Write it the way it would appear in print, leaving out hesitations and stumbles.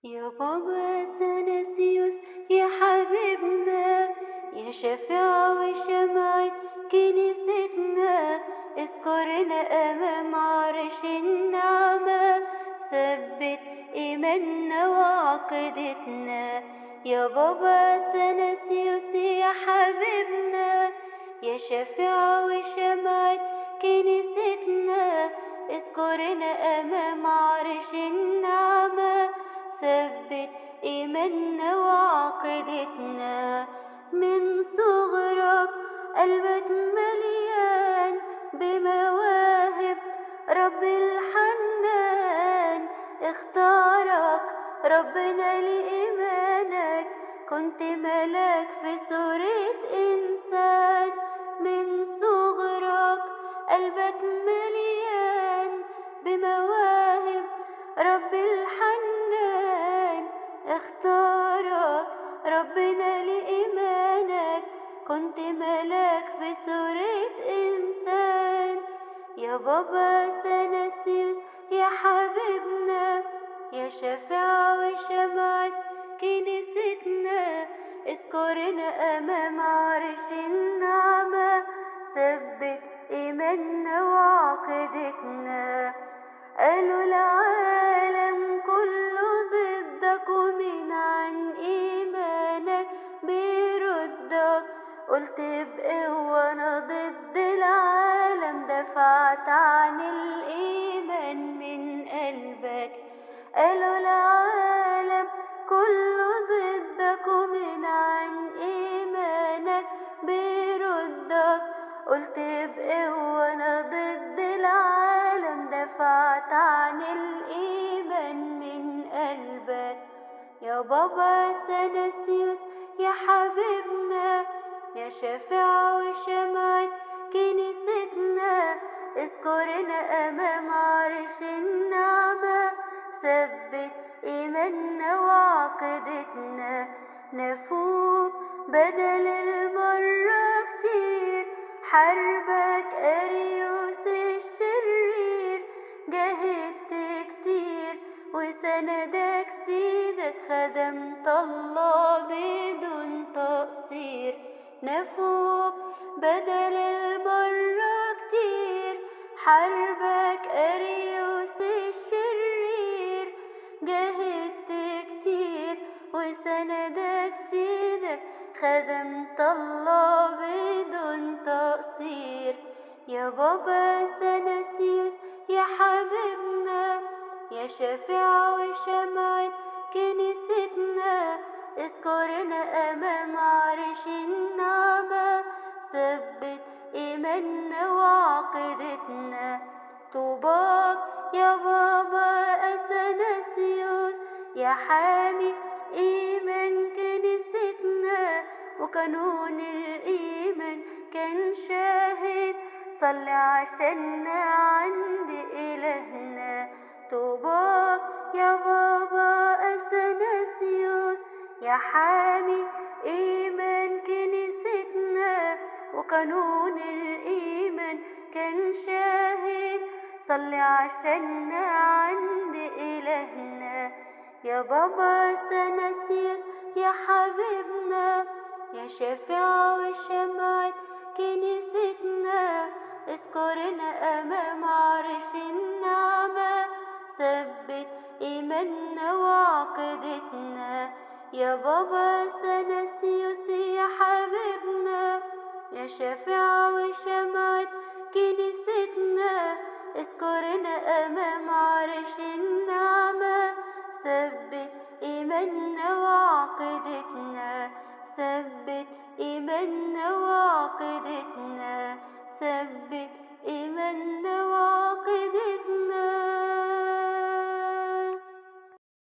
يا بابا أثناسيوس يا حبيبنا، يا شفيع وشمعة كنيستنا، اذكرنا أمام عرش النعمة، ثبت إيماننا وعقيدتنا. يا بابا أثناسيوس يا حبيبنا، يا شفيع وشمعة كنيستنا، اذكرنا أمام عرش النعمة، ثبت إيماننا وعقيدتنا. من صغرك قلبك مليان بمواهب رب الحنان، اختارك ربنا لإيمانك، كنت ملاك في صورة إنسان. من صغرك قلبك مليان بمواهب رب الحنان، اختارك ربنا لإيمانك، كنت ملاك في صورة إنسان. يا بابا أثناسيوس يا حبيبنا، يا شفيع وشمعة كنيستنا، اذكرنا أمام عرش النعمة، ثبت إيماننا وعقيدتنا. قالوا العالم كله ضدك ومن عن إيمانك بيردك، قلت بقوة أنا ضد العالم، دفعت عن الإيمان من قلبك. قالوا العالم كله ضدك ومن عن إيمانك بيردك، قلت بقوة أنا ضد العالم، دفعت عن الإيمان من قلبك. يا بابا أثناسيوس يا حبيبنا، يا شفيع وشمعة كنيستنا، اذكرنا أمام عرش النعمة، ثبت إيماننا وعقيدتنا. نفوق بدل المرة كتير، حاربك أريوس الشرير، جاهدت كتير وسندك سيدك، خدمت الله بدون تقصير. نفوق بدل المرة كتير، حاربك أريوس الشرير، جاهدت كتير وسندك سيدك، خدمت الله بدون تقصير. يا بابا أثناسيوس يا حبيبنا، يا شفيع وشمعة كنيستنا، اذكرنا أمام عرش النعمة، ثبت إيماننا وعقيدتنا. طوباك يا بابا أثناسيوس يا حامي إيمان كنيستنا، وقانون الإيمان كان شاهد، صلي عشاننا عند إلهنا. طوباك يا بابا أثناسيوس يا حامي إيمان كنيستنا، وقانون الإيمان كان شاهد، صلي عشاننا عند إلهنا. يا بابا أثناسيوس يا حبيبنا، يا شفيع وشمعة كنيستنا، اذكرنا أمام عرش النعمة، ثبت إيماننا وعقيدتنا. يا بابا أثناسيوس يا حبيبنا، يا شفيع وشمعة كنيستنا، اذكرنا أمام عرش النعمة، ثبت إيماننا وعقيدتنا، ثبت إيماننا وعقيدتنا، ثبت إيماننا وعقيدتنا.